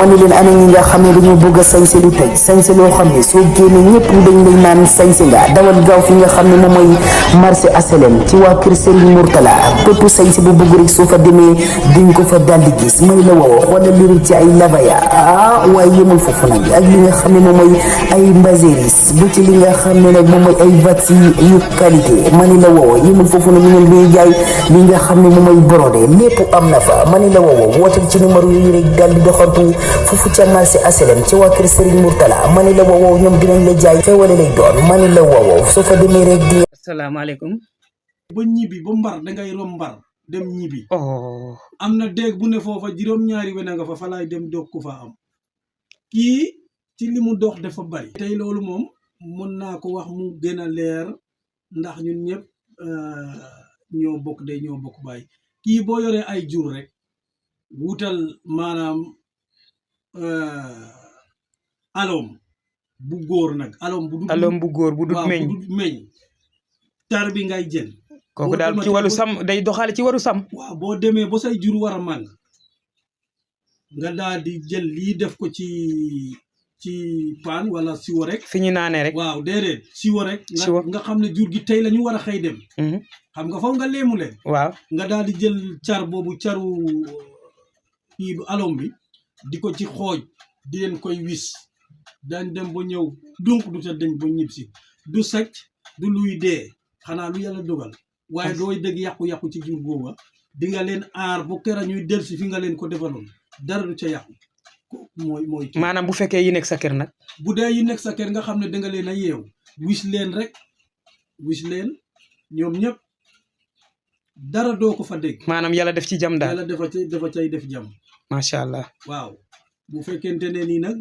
ma ni leen ana ñi nga xam ne dañoo bëgg a sañse lu tey sañse loo xam ne soo génnee ñëpp dañ lay naan sañse nga dawal gaaw fi nga xam ne moom mooy marché HLM ci waa kër Serigne Mourtala bépp sañse bu bëgg rek soo fa demee diñ ko fa daldi gis may la woo xoolal liru ci ay labaya waaye yëmul foofu nag ak li nga xam ne moom mooy ay mbaséris ba ci li nga xam ne nag moom mooy ay vats yu qualité ma ni la woo yëmul foofu nag ñu ngi jaay li nga xam ne moom mooy brodé lépp am na fa ma ni la woo wootal ci numéro yi rek daldi doxantu foofu ca marché HLM ci waa kër Serigne Mourtala ma ni la woo ñoom dinañ la jaay xewale lay doon ma ni la woo soo fa demee rek di. asalaamaaleykum. ba ñibbi ba mbar dangay rom mbar dem ñibbi. am na déeg bu ne foofa juróom-ñaari wena nga fa laay dem doog ko fa am kii ci li mu dox dafa bari. tey loolu moom mën naa ko wax mu gën a leer ndax ñun ñëpp ñoo bokk day ñoo bokk bàyyi kii boo yoree ay jur rek wutal maanaam aloom bu góor nag aloom bu góor bu dut meñ tar bi ngay jël kooku daal ci wàllu sam day doxaale ci waru sam. waaw boo demee ba say jur war a màng nga daal di jël lii def ko ci paan wala siwo rek fi ñu naanee rek. waaw déedéet siwo rek nga xam ne jur gi tey la ñu war a xëy dem xam nga foofu nga leemu leen waaw nga daal di jël car boobu caru kii bu alom bi di ko ci xooj di leen koy wis daañ dem ba ñëw donc du ta dañ ba ñib si du sàcc du luy dee xanaa lu yàlla dogal waaye dooy dëgg yàqu-yàqu ci jur googa di nga leen aar bu kera ñuy del si fi nga leen ko defaloon dara du ca yàqu mooy maanaam bu fekkee yi nekk sa kër nag bu dee yi nekk sa kër nga xam ne danga leen a yeew wis leen rek wis leen ñoom ñëpp dara doo ko fa dégg maanaam yàlla def ci jàmm daal yàlla dafa cay def jàmm macha allah. waaw bu fekkente ne nii nag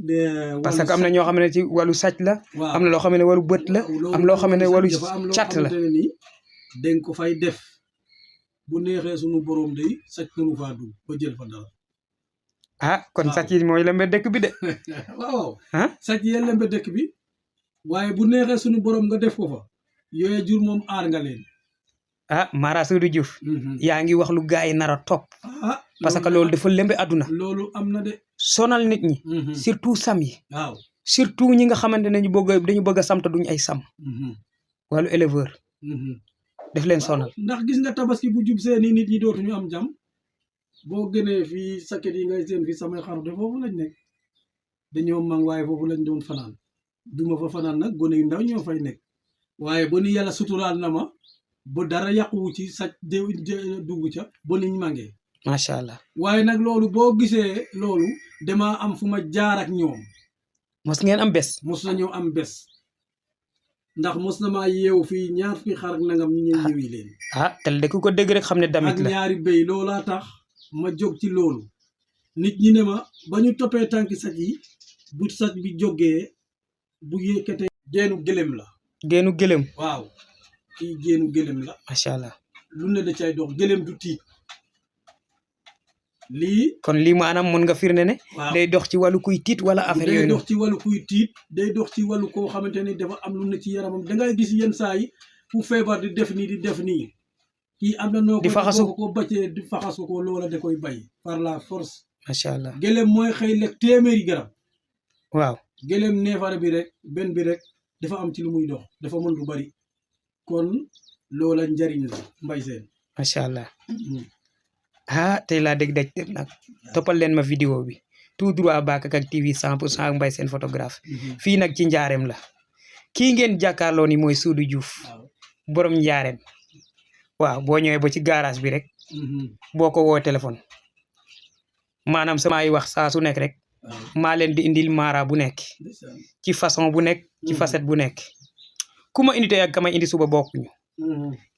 parce que am na ñoo xam ne ci wàllu sàcc la am na loo xam ne wàllu bët la am loo xam ne wàllu cat la nii dañ ko fay def bu neexee sunu borom day sàcc mënu faa dugg ba jël fa dara kon sàcc yi mooy lembe dëkk bi de waaw sàcc yi lembe dëkk bi waaye bu neexee sunu borom nga def ko fa yooye jur moom aar nga leen Mara Seydou Diouf yaa ngi wax lu gaa yi nar a topp parce que loolu dafa lembe àdduna loolu am na de sonal nit ñi surtout sam yi waaw surtout ñi nga xamante ne dañu bëgg a sam te duñ ay sam wàllu éleveur def leen sonal ndax gis nga tabaski bu jub see nii nit ñi dootuñu am jàmm boo gënee fii sakket yi ngay seen fii samay xaru de foofu lañ nekk dañoo mang waaye foofu lañ doon fanaan duma fa fanaan nag gone yu ndaw ñoo fay nekk waaye ba ni yàlla suturaal na ma ba dara yàquwu ci sàcc dugg ca ba niñ màngee macha allah. waaye nag loolu boo gisee loolu dama am fu ma jaar ak ñoom mos ngeen am bés mos nañoo am bés ndax mos na maa yeewu fii ñaar fii xar ak nangam ñu ñëw ñëwi leen tel de ku ko dégg rek xam ne damit la ak ñaari béy loolaa tax ma jóg ci loolu nit ñi ne ma ba ñu toppee tànki sàcc yi bu sàcc bi jógee bu yëkkatee génnu gëlëm la génnu gëlëm waaw kii génnu gëlëm la macha allah lu ne da cay dox gëlëm du tiit lii kon lii maanaam mën nga firnde ne day dox ci wàllu kuy tiit wala affaire yooyu day dox ci wàllu kuy tiit day dox ci wàllu koo xamante ni dafa am lu ne ci yaramam dangay gis yenn saa yi fu feebar di def nii kii am na noo ko baccee di faxasu ko loola da koy bay par la force macha allah gëlëm mooy xëy lekk téeméeri garab waaw gëlëm neefare bi rek benn bi rek dafa am ci lu muy dox dafa mën lu bari kon loola njariñ la mbay seen macha allah tey laa dégg daj nag toppal leen ma vidéo bi tout droit Bakakak TV 100% ak Mbaye Sène photographe fii nag ci njaareem la kii ngeen jàkkaarloo ni mooy Seydou Diouf borom njaareem waaw boo ñëwee ba ci garage bi rek boo ko woo téléphone maanaam samay wax saa su nekk rek maa leen di indil Mara bu nekk ci façon bu nekk ci facette bu nekk ku ma indi tey ak ka may indi suba bokkuñu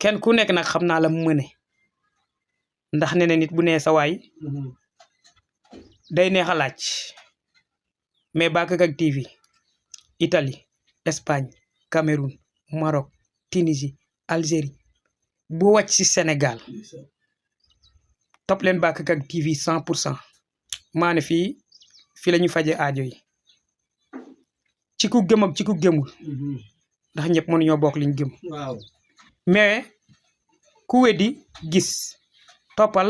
kenn ku nekk nag xam naa la mëne ndax ne nit bu nee sa waay day neex a laaj mais Bakakak TV Italie Espagne Cameroun Maroc Tunisie Algérie boo wàcc ci Sénégal topp leen Bakakak TV 100% maa ne fii la ñu faje aajo yi ci ku gëm ak ci ku gëmul ndax ñëpp mënuñoo bokk liñ gëm mais ku weddi gis toppal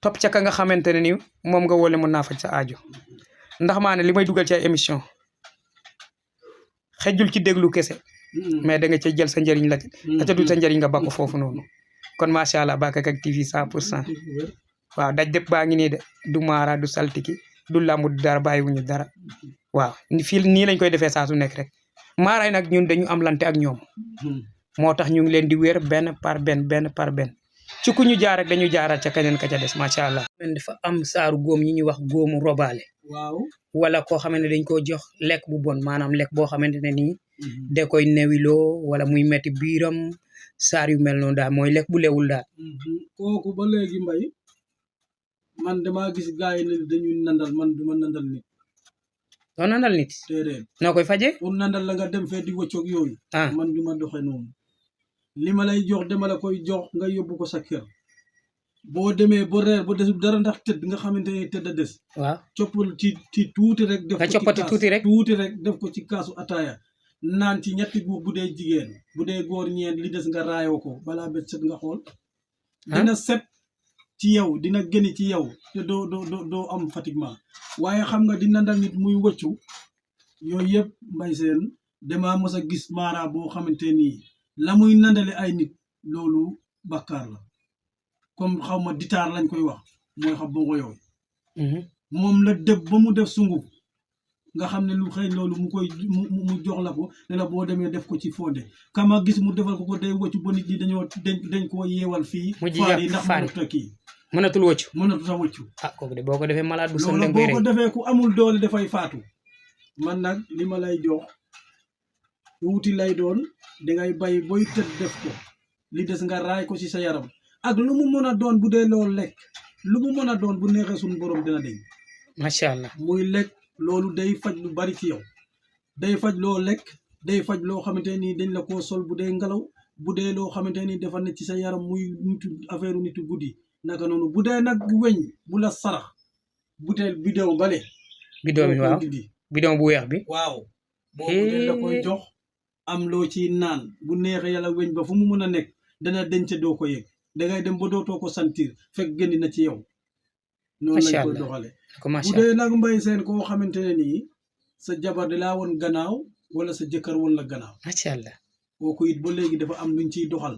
topp ca ka nga xamante ne ni moom nga wole mën naa faj sa aajo ndax maa ne li may dugal ci ay émission xejul ci déglu kese mais da nga cay jël sa njëriñ la ca du sa njëriñ nga bakko foofu noonu kon macha allah Bakakak TV 100% waaw daj dëpp baa ngi nii de du maara du saltiki du lambu du dara bàyyiwuñu dara waaw fii nii lañ koy defee saa su nekk rek maaraay nag ñun dañu am lante ak ñoom moo tax ñu ngi leen di wér benn par benn ci ku ñu jaar rek dañu jaaral ca keneen ka ca des macha allah. dafa am saaru góom yi ñuy wax góomu robaale. waaw wala koo xamante ne dañ koo jox lekk bu bon maanaam lekk boo xamante ne nii. da koy newiloo wala muy metti biiram saar yu mel noonu daal mooy lekk bu lewul daal. kooku ba léegi mbay man damaa gis gars yi ne dañuy nandal man du ma nandal nit. doo nandal nit. déedéet noo koy fajee. pour nandal la nga dem fee di wëccoog yooyu. man du ma doxe noonu. li ma lay jox dama la koy jox nga yóbbu ko sa kër boo demee ba reer ba desul dara ndax tëdd nga xamante ne tëdd a des. waaw coppal ci tuuti rek. def ko ci coppati tuuti rek def ko ci kaasu ataaya naan ci ñetti guux bu dee jigéen bu dee góor ñeent li des nga raayoo ko balaa bët set nga xool. dina set ci yow dina génn ci yow te doo am fatiguement waaye xam nga di nandal nit muy wëccu yooyu yëpp mbay seen damaa mos a gis maara boo xamante nii. la muy nandale ay nit loolu bakkaar la comme xaw ma ditaar lañ koy wax mooy xam bongo yooyu moom la dëb ba mu def sunguf nga xam ne lu xëy loolu mu jox la ko ne la boo demee def ko ci fonde kama gis mu defal ko day wëccu ba nit ñi dañ koo yeewal fii faar yi ndax mënut a kii mënatul wëccu mënatul a wëccu kooku de boo ko defee malade bu loolu boo ko defee ku amul doole dafay faatu man nag li ma lay jox tuuti lay doon dangay bay boy tëdd def ko li des nga raay ko ci sa yaram ak lu mu mën a doon bu dee loolu lekk lu mu mën a doon bu neexee suñu borom dina deñ macha allah muy lekk loolu day faj lu bari ci yow day faj loo lekk day faj loo xamante nii dañ la koo sol bu dee ngelaw bu dee loo xamante nii dafa ne ci sa yaram muy nitu affaire nitu guddi naka noonu bu dee nag weñ bu la sarax butéel bidon bale bidon bi waaw bidon bu weex bi waaw boobu dañ la koy jox am loo ci naan bu neexee yàlla weñ ba fu mu mën a nekk dana denc doo ko yëg dangay dem ba dootoo ko sentir fekk génn na ci yow noonu lañ koy doxale bu dee nag mbay seen koo xamante ne nii sa jabar di laa woon gannaaw wala sa jëkkër woon la gannaaw macha allah kooku it ba léegi dafa am luñ ciy doxal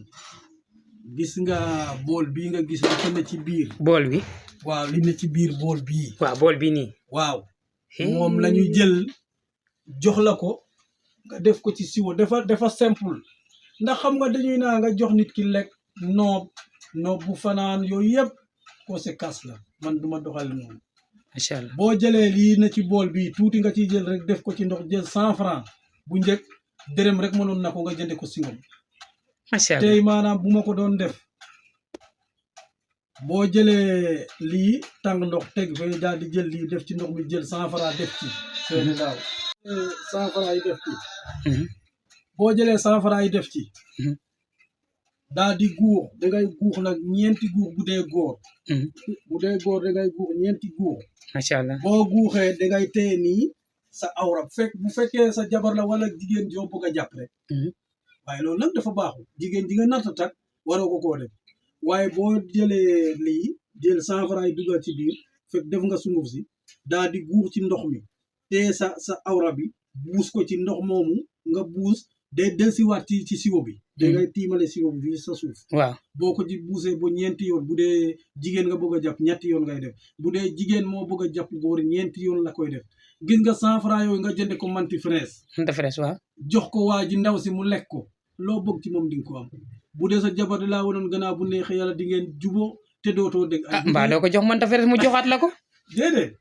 gis nga bool bii nga gis li ne ci biir bool bi waaw li ne ci biir bool bii waaw bool bi nii waaw moom la ñuy jël jox la ko nga def ko ci siwo dafa simple ndax xam nga dañuy naa nga jox nit ki lekk noob bu fanaan yooyu yëpp conséquence la man duma doxale noonu macha allah boo jëlee lii na ci bool bi tuuti nga ciy jël rek def ko ci ndox jël 100 francs bu njëkk dërëm rek mënoon na ko nga jënde ko singom macha allah tey maanaam bu ma ko doon def boo jëlee lii tàng ndox teg fa daal di jël lii def ci ndox mi jël 100 francs def ci seeni daaw 100 francs yi def ci boo jëlee 100 francs yi def ci daal di guux dangay guux nag ñeenti guux bu dee góor bu dee góor dangay guux ñeenti guux macha allah boo guuxee dangay téye nii sa awra bu fekkee sa jabar la wala jigéen joo bëgg a jàpp rek waaye loolu nag dafa baaxul jigéen ji nga natta tak waroo ko koo def waaye boo jëlee lii jël 100 francs yi dugal ci biir fekk def nga sunguf si daal di guux ci ndox mi téye sa awra bi buus ko ci ndox moomu nga buus day delsiwaat ci siwo bi dangay tiimale siwo bi fii sa suuf waaw boo ko ci buusee ba ñeenti yoon bu dee jigéen nga bëgg a jàpp ñetti yoon ngay def bu dee jigéen moo bëgg a jàpp góor ñeenti yoon la koy def gis nga 100 francs yooyu nga jënde ko manti fraise waaw jox ko waa ji ndaw si mu lekk ko loo bëgg ci moom di nga ko am bu dee sa jabar di laa wonoon gannaaw bu neexee yàlla di ngeen juboo te dootoo dégg mbaa doo ko jox manta fraise mu joxaat la ko déedéet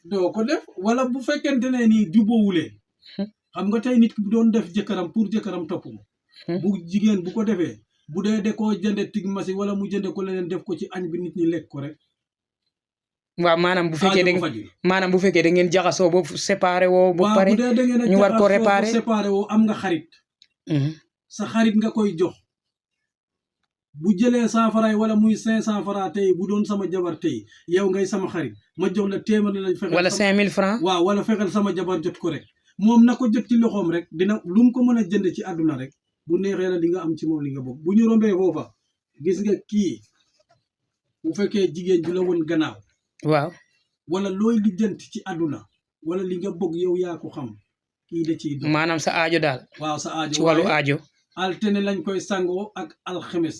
doo ko def wala bu fekkente ne nii jubóowulee xam nga tey nit ki bu doon def jëkkëram pour jëkkëram topp ma bu jigéen bu ko defee bu dee de koo jënde tig masi wala mu jënde ko leneen def ko ci añ bi nit ñi lekk ko rek waaw maanaam bu fekkee da ngeen jaxasoo ba séparé woo ba pare bu dee da ngeen ñu war ko séparé woo am nga xarit sa xarit nga koy jox bu jëlee 100 francs wala muy 500 francs tey bu doon sama jabar tey yow ngay sama xarit ma jox la téeméer lañ fexeel wala 5000 francs waaw wala fexeel sama jabar jot ko rek moom na ko jot ci loxoom rek dina lu mu ko mën a jënd ci àdduna rek bu neexee la di nga am ci moom li nga bëgg bu ñu rombee foofa gis nga kii bu fekkee jigéen ju la woon gannaaw waaw wala looy lijjanti ci àdduna wala li nga bëgg yow yaa ko xam kii da ciy dox maanaam sa aajo daal waaw sa aajo ci wàllu aajo altine lañ koy sangoo ak alxemes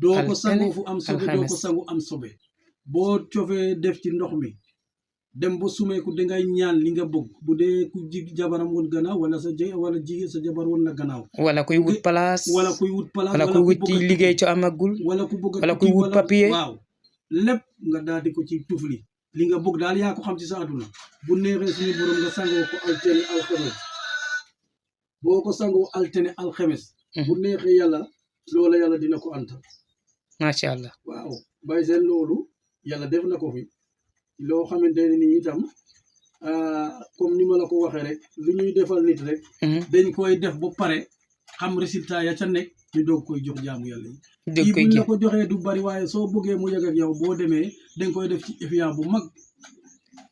doo ko sangoo fu am sobe doo ko sangu am sobe boo cofee def ci ndox mi dem ba sumeeku dangay ñaan li nga bëgg bu dee ku jabaram woon gannaaw wala jigéen sa jabar woon na gannaaw wala kuy wut place wala kuy wut place wala kuy wut ci liggéey ci amagul wala ku bëgg wala kuy wut papier waaw lépp nga daal di ko ci tufli li nga bëgg daal yaa ko xam ci sa àdduna bu neexee suñu borom nga sangoo ko altine alxemes boo ko sangoo altine alxemes bu neexee yàlla loola yàlla dina ko antal macha allah waaw bàyyi seen loolu yàlla def na ko fi loo xamante ne nii itam comme ni ma la ko waxee rek lu ñuy defal nit rek dañ koy def ba pare xam résultat ya ca nekk ñu doog koy jox jaamu yàlla yi kii buñ la ko joxee du bari waaye soo bëggee mu yegg ak yow boo demee dañ koy def ci Evian bu mag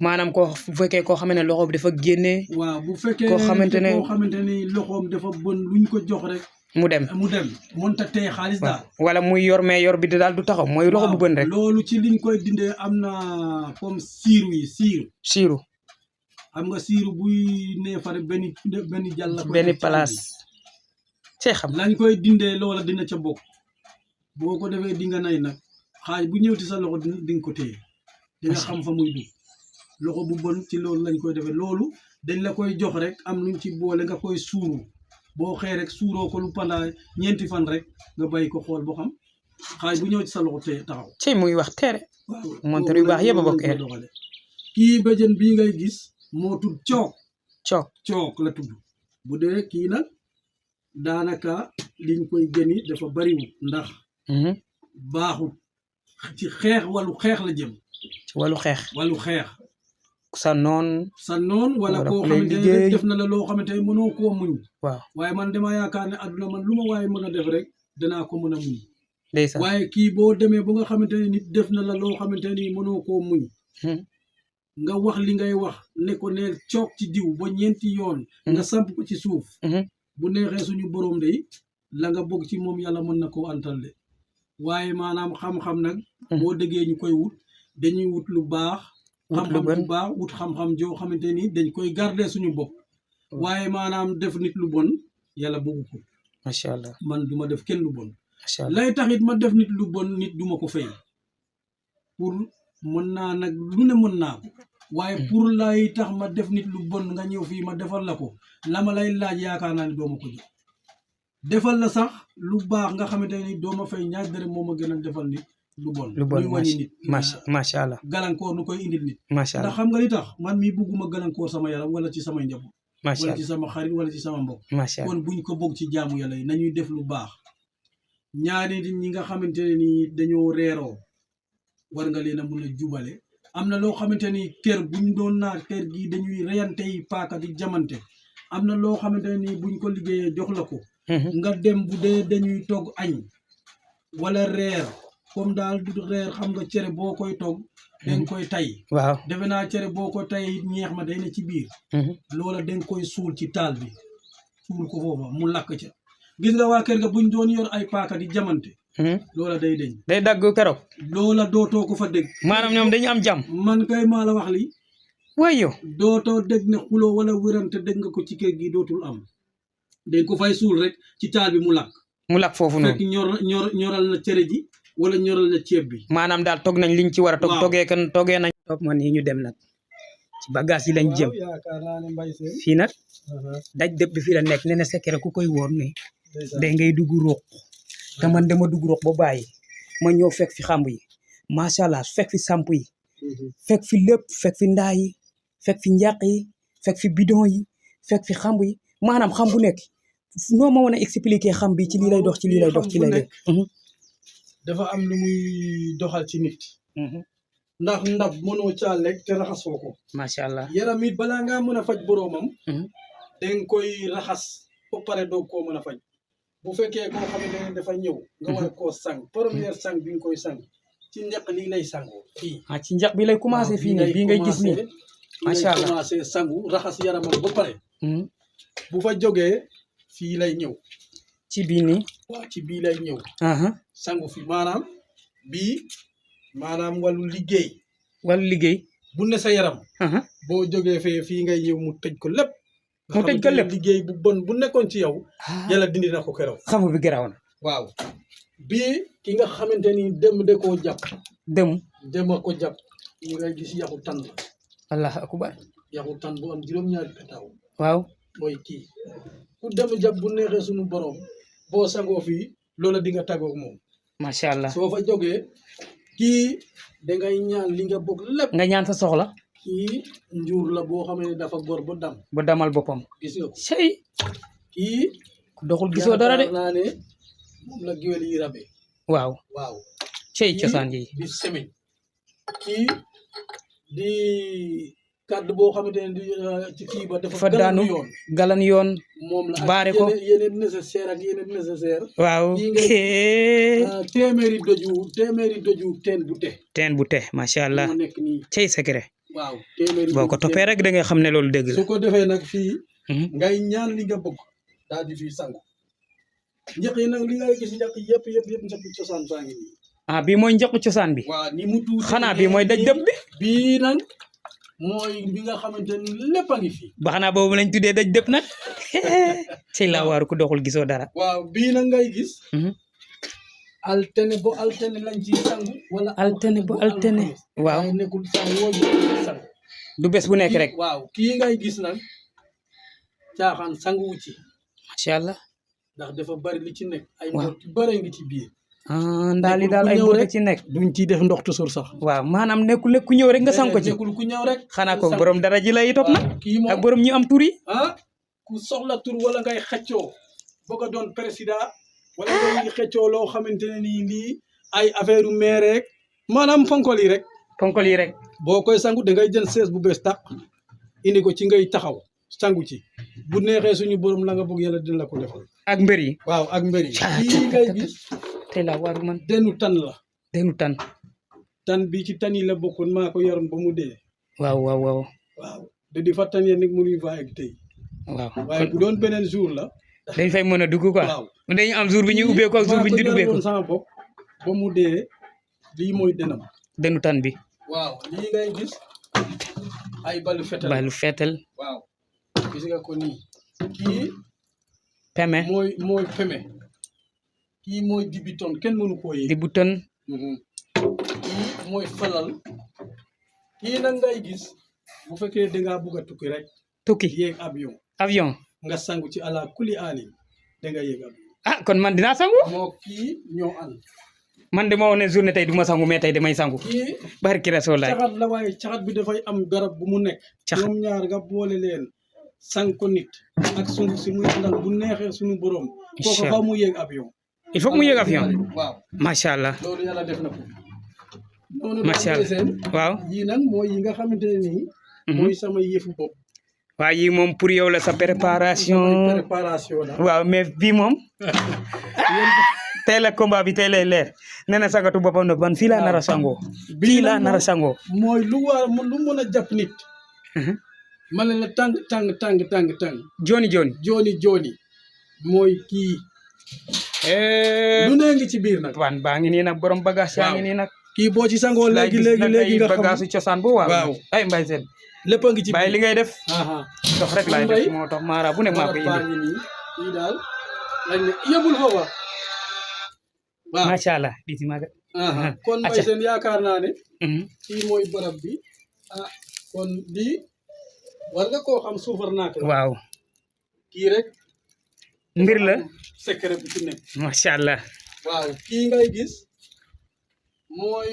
maanaam bu fekkee koo xamante ne loxo bi dafa génnee waaw bu fekkee koo xamante ni loxoom dafa bon luñ ko jox rek mu dem mënta tey xaalis daal wala muy yor mais yor bi daal du taxaw mooy loxo bu bën rek loolu ci liñ koy dindee am na comme siiru xam nga siiru buy neefare benn jàll la benn place see xam lañ koy dindee loola dina ca bokk boo ko defee di nga nay nag xaaj bu ñëw ci sa loxo di nga ko téye di nga xam fa muy dugg loxo bu bon ci loolu lañ koy defee loolu dañ la koy jox rek am luñ ci boole nga koy suuru boo xëy rek suuroo ko lu pandaa 4 fan rek nga bàyyi ko xool boo xam xaaj bu ñëw ci sa loxo taxaw ci muy wax tere montar yu baax yëpp a bokk kii béjjën bii ngay gis moo tudd cook la tudd bu dee kii nag daanaka liñ koy gëni dafa bariwul ndax baaxul ci wàllu xeex la jëm ci wàllu xeex sa noon wala koo xamante ne def na la loo xamante ne mënoo koo muñ waaw waaye man dama yaakaar ne àdduna man lu ma waaye mën a def rek danaa ko mën a muñ ndeysaan waaye kii boo demee ba nga xamante ne nit def na la loo xamante ni mënoo koo muñ nga wax li ngay wax ne ko neel coog ci diw ba 4 yoon nga samp ko ci suuf bu neexee suñu borom de la nga bëgg ci moom yàlla mën na koo antal de waaye maanaam xam-xam nag boo déggee ñu koy wut dañuy wut lu baax xam-xam bu baax wut xam-xam joo xamante ni dañ koy garder suñu bopp waaye maanaam def nit lu bon yàlla bëggu ko macha allah man duma def kenn lu bon macha allah lay taxit ma def nit lu bon nit duma ko fay pour mën naa nag lu ne mën naa ko waaye pour lay tax ma def nit lu bon nga ñëw fii ma defal la ko la ma lay laaj yaakaar naa ne doo ma ko jox defal la sax lu baax nga xamante ni doo ma fay ñaar dërëm moo ma gën a defal nit lu bon luy wàññi nit macha allah gàllankoor nu koy indil nit macha allah ndax xam nga li tax man mii bugguma gàllankoor sama yaram wala ci samay njaboot macha wala allah ci sama xarit wala ci sama mbokk macha allah kon buñ ko bokk ci jaamu yàlla yi nañuy def lu baax ñaari nit ñi nga xamante ne ni dañoo reeroo war nga leen a mun a jubale am na loo xamante ni kër buñ doon naa kër gi dañuy reyante yi paaka di jamante am na loo xamante ne ni buñ ko liggéeyee jox la ko nga dem bu dee dañuy togg añ wala reer comme daal du reer xam nga cere boo koy togg dañ koy tay waaw defe naa cere boo koy tay ñeex ma day ne ci biir loola dañ koy suul ci taal bi suul ko foofa mu lakk ca gis nga waa kër ga buñ doon yor ay paaka di jamante loola day deñ day dagg keroog loola dootoo ko fa dégg maanaam ñoom dañu am jàmm man kay maa la wax li wayo dootoo dégg ne xuloo wala wérante dégg nga ko ci kër gi dootul am dañ ko fay suul rek ci taal bi mu lakk foofu noonu fekk ñoral na cere ji wala ñoral na ceeb bi maanaam daal togg nañ liñ ci war a togg toggee nañ toog man yi ñu dem nag ci bagage yi lañ jëm fii nag daj dëpp bi fii la nekk nee na secret ku koy woon ne day ngay dugg roq te man dama dugg roq ba bàyyi ma ñëw fekk fi xamb yi macha allah fekk fi samp yi fekk fi lépp fekk fi ndaa yi fekk fi njàq yi fekk fi bidon yi fekk fi xamb yi maanaam xam bu nekk noo ma mën a expliquer xam bi ci lii lay dox ci lii lay dox ci lay dox dafa am lu muy doxal ci nit ndax ndab mënoo caa lekk te raxasoo ko macha allah yaram it balaa ngaa mën a faj boroomam danga koy raxas ba pare doog koo mën a faj bu fekkee koo xamante ne dafa ñëw nga war koo sang première sang bi nga koy sang ci njaq lii lay sangoo fii ci njaq bi lay commencé fii nii bii ngay gis nii macha allah commencé sangu raxas yaramam ba pare bu fa jógee fii lay ñëw ci bii nii waaw ci bii lay ñëw sangu fi maanaam bii maanaam wàllu liggéey wàllu liggéey bu ne sa yaram boo jógee fii ngay ñëw mu tëj ko lépp mu tëj ko lépp liggéey bu bon bu nekkoon ci yow yàlla dindi na ko keroog xamu bi garaaw na waaw bii ki nga xamante ni dem de koo jàpp dem a ko jàpp yi ngay gis yaxu tan la allah akbar yaxu tan bu am juróom-ñaari petaaw waaw mooy kii ku dem jàpp bu neexee suñu borom boo sangoo fii loola di nga tàggoog moom macha allah soo fa jógee kii dangay ñaan li nga bëgg lépp nga ñaan sa soxla kii njuur la boo xamee ne dafa gor ba dam ba damal boppam gis nga ko sey kii ku doxul gisoo dara de naa ne moom la géwél yi rabe waaw sey cosaan yi di semaine kii di kàddu boo xamante ne di ci kii ba dafa daanu galan yoon moom la baare ko yeneen nécessaire ak yeneen nécessaire waaw téeméeri doju teen bu te macha allah moo nekk nii cey secret waaw téeméeri boo ko toppee rek da nga xam ne loolu dëgg la su ko defee nag fii ngay ñaan li nga bëgg daal di fii sangu njëkk yi nag li ngay gis njëkk yëpp njëkk cosaan baa ngi nii bii mooy njëkk cosaan bi waaw ni mu tuuti xanaa bii mooy daj dëpp bi bii nag mooy bi nga xamante ni lépp a ngi fi ba xanaa boobu lañ tuddee daj dëpp nag ci la waaru ku doxul gisoo dara waaw bii nag ngay gis altene bo altene lañ ci sangu wala altene bo altene waaw nekkul sang woo sang du bés bu nekk rek waaw kii ngay gis nag caaxaan sangu ci macha allah ndax dafa bari li ci nekk ay mbott bare ngi ci biir ndaali daal ay mbott ci nekk duñ ciy def ndox toujours sax waaw maanaam nekkul ku ñëw rek nga sang ko ci nekkul ku ñëw rek xanaa ko borom dara ji lay topp nag kii moom ak borom ñu am tur yi ku soxla tur wala ngay xëccoo bëgg a doon président wala ngay xëccoo loo xamante ne nii lii ay affaire u maire rek maanaam fonkol yi rek boo koy sangu da ngay jël sees bu bees tàq indi ko ci ngay taxaw sangu ci bu neexee suñu borom la nga bëgg yàlla dina la ko defal ak mbër yi waaw ak mbër yi kii ngay gis tey la waaru man denu tan la tan bi ci tan yi la bokkoon maa ko yoroon ba mu dee waaw da di fa tan yeen nag mënuy va ak tey waaye bu doon beneen jour la dañ fay mën a dugg quoi dañu am jour bi ñuy ubbeeku ak jour bi ñu ubbeeku sama bopp ba mu dee lii mooy denam denu tan bi waaw lii ngay gis ay balu fetal waaw gis nga ko nii kii peme mooy peme kii mooy dibiton kenn mënu koo yéeg dibuton kii mooy falal kii nag ngay gis bu fekkee dangaa bugg a tukki rek yéeg avion nga sangu ci ala kuli aani danga yéeg avion kon man dinaa sangu moo kii ñoo ànd man de ma woon ne journée tey du ma sangu mais tey damay sangu kii barki Rasulaay caxat la waaye caxat bi dafay am garab bu mu nekk ñoom ñaar nga boole leen sang ko nit ak sunu si muy àndal bu neexee suñu borom kooku xaw mu yéeg avion il faut mu yéeg avion waaw macha allah loolu yàlla def na ko noonu macha allah seen waaw yii nag mooy yi nga xamante ne nii mooy sama yëfu bopp waaw yii moom pour yow la sa préparation la waaw mais bii moom tey la combat bi tey lay leer nee na sangatu boppam nag man fii laa nar a sangoo fii laa nar a sangoo mooy lu mën a jàpp nit ma ne la tàng jooni mooy kii lu ne ngi ci biir nag wan baa ngi nii nag borom bagage yaa ngi nii nag kii boo ci sangoo léegi nga xam bagage cosaan bu waaw ay mbay seen lépp a ngi ci biir bàyyi li ngay def dox rek laay def moo tax maara bu ne maa koy indi kii daal lañ ne yëbul foofa waaw macha allah biti maaga kon mbay seen yaakaar naa ne kii mooy barab bi kon lii war nga koo xam suufar naak la waaw kii rek mbir la secret bu ci nekk macha allah waaw kii ngay gis mooy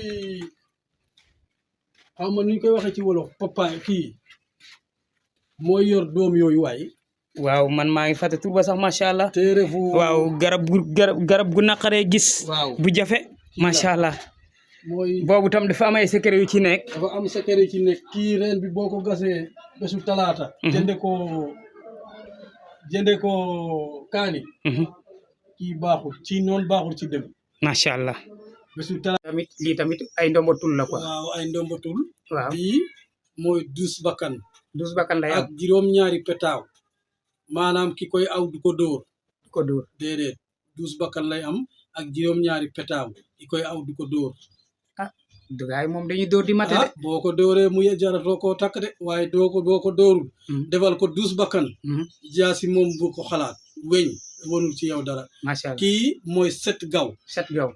xaw ma nuñ koy waxee ci wolof papa kii mooy yor doom yooyu waay waaw man maa ngi fàtte tur ba sax macha allah te refu waaw garab gu naqaree gis bu jafe macha allah mooy boobu tam dafa am ay secret yu ci nekk dafa am secret yu ci nekk kii reen bi boo ko gasee bésu talaata jënde ko kaani kii baaxul ci noonu baaxul ci dem macha allah bésu talaata tamit lii tamit ay ndombatul la quoi waaw ay ndombatul waaw bii mooy 12 bakkan 12 bakkan lay am ak juróom-ñaari petaaw maanaam ki koy aw du ko dóor déedéet 12 bakkan lay am ak juróom-ñaari petaaw ki koy aw du ko dóor dugaay moom dañuy dóor di mate de. boo ko dóoree mu jaratoo koo takk de waaye boo ko dóorul defal ko 12 bakkan jaasi moom bu ko xalaat weñ wonul ci yow dara macha allah kii mooy 7 gaw 7 gaw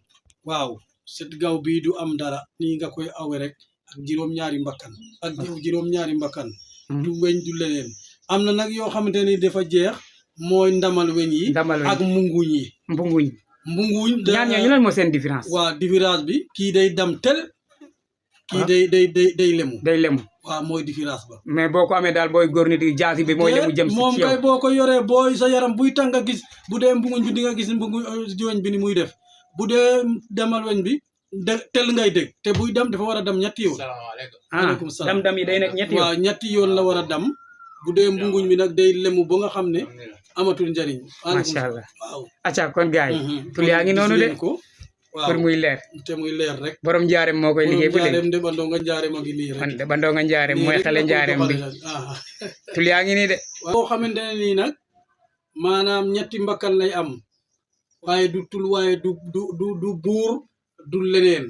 waaw 7 gaw bii du am dara nii nga koy awe rek ak juróom-ñaari mbakkan ak juróom-ñaari mbakkan du weñ du leneen am na nag yoo xamante ni dafa jeex mooy ndamal weñ yi ak munguñ yi mbunguñ ñaar ñooñu lan moo seen différence waaw différence bi kii day dam tel kii day lemu waaw mooy différence ba mais boo ko amee daal booy góor nit jaasi bi mooy lemu jëm si moom kay boo ko yoree booy sa yaram buy tàng nga gis bu dee mbunguñ bi di nga gis mbunguñ weñ bi ni muy def bu dee demal weñ bi tel ngay dégg te buy dem dafa war a dem ñetti yoon waaleykum salaam dam yi day nekk ñetti yoon waaw ñetti yoon la war a dam bu dee mbunguñ bi nag day lemu ba nga xam ne amatul njariñ macha allah waaw acca kon gars yi tul yaa ngi noonu de pour muy leer te muy leer rek borom njaareem moo koy liggéey bu léegi de bandoo nga njaareem a ngi nii rek de bandoo nga njaareem mooy xale njaareem bi tul yaa ngi nii de boo xamante ne nii nag maanaam ñetti mbakkan lay am waaye du tul waaye du buur du leneen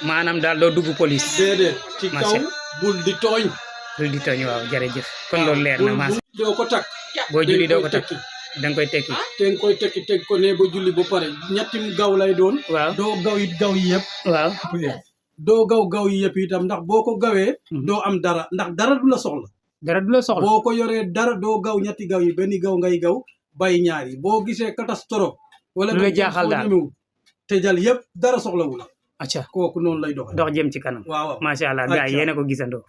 maanaam daal doo dugg police déedéet ci kaw bul di tooñ waaw jërëjëf kon loolu leer na maas doo ko takk boo julli doo ko takk danga koy tekki te nga koy tekki teg ko ne ba julli ba pare ñetti gaw lay doon waaw doo gaw yi gaw yi yëpp waaw doo gaw yi yëpp itam ndax boo ko gawee doo am dara ndax dara du la soxla boo ko yoree dara doo gaw ñetti gaw yi benn gaw ngay gaw bàyyi ñaari boo gisee catastrophe wala lu la jaaxal daal te jal yëpp dara soxlawu la acca kooku noonu lay dox jëm ci kanam waaw macha allah gars yi yéen a ko gisandoo